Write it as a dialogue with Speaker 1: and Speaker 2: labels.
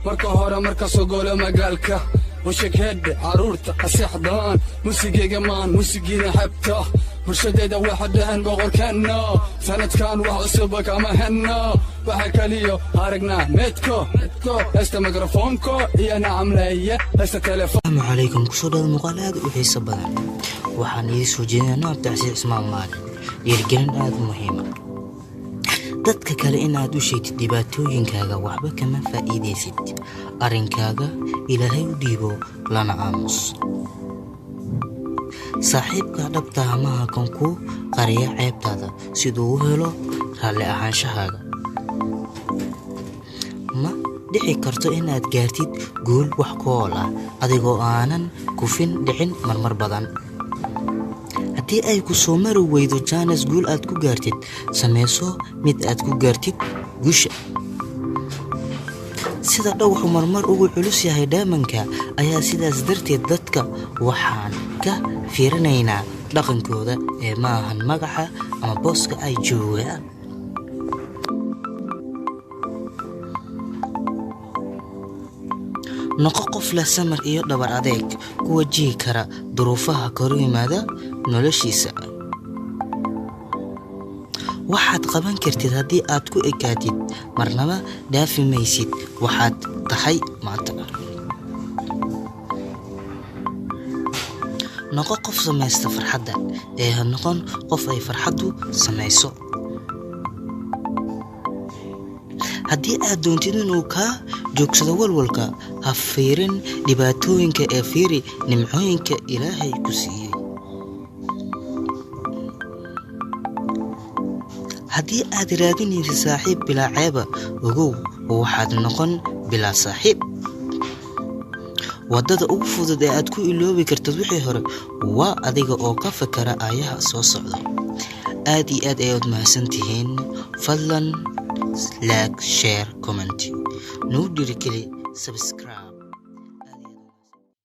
Speaker 1: Marka hore marka soo golo magaalka, usheegheedhe carruurta ha seexdaan. Musigeyga maan musigiina xebta bulshadeeda waxa dhaheen boqorkeenno. Sanadkan wax cusuba kama henno, waxa kaliyo aragnaa meedko heesta mikrofoonko iyo nacamleeye heesta telefon.
Speaker 2: Asalaamu calaykum, kusoo dhawaada muuqaal aad u xiiso badan. Waxaan idiin soo jeedinaa Cabdicasiis Cismaan Maalin, dhiirigelin aada u muhiima. Dadka kale inaad u sheegtid dhibaatooyinkaaga waxba kama faa'iidaysid. Arrinkaaga Ilaahay u dhiibo, lana aamus. Saaxiibka dhabtaha maaha kan kuu qariya ceebtaada siduu u helo raalli ahaanshahaaga. Ma dhici karto inaad gaartid guul wax ku ool ah adigoo aanan kufin dhicin marmar badan. Haddii ay ku soo mari weydo jaanis guul aad ku gaartid, sameyso mid aad ku gaartid guusha. Sida dhagaxu marmar ugu culus yahay dhaamanka ayaa sidaas darteed dadka waxaan ka fiirinaynaa dhaqankooda ee maahan magaca ama booska ay joogaan. Noqo qof leh samir iyo dhabar adeeg ku wajihi kara duruufaha kor yimaada noloshiisa. Waxaad qaban kartid haddii aad ku ekaatid, marnaba dhaafi maysid waxaad tahay maanta. Noqo qof samaysta farxadda ee ha noqon qof ay farxaddu samayso. Haddii aad doontid inuu kaa joogsado walwalka, ha fiirin dhibaatooyinka ee fiiri nimcooyinka Ilaahay ku siiyey. Haddii aad raadinaysid saaxiib bilaa ceeba, ogow waxaad noqon bilaa saaxiib. Waddada ugu fudud ee aad ku iloobi kartid wixii hore waa adiga oo ka fakara aayaha soo socda. Aad iyo aad ayaad mahadsantihiin. Fadlan like, share, comment, nagu dhiirigeli, subscribe.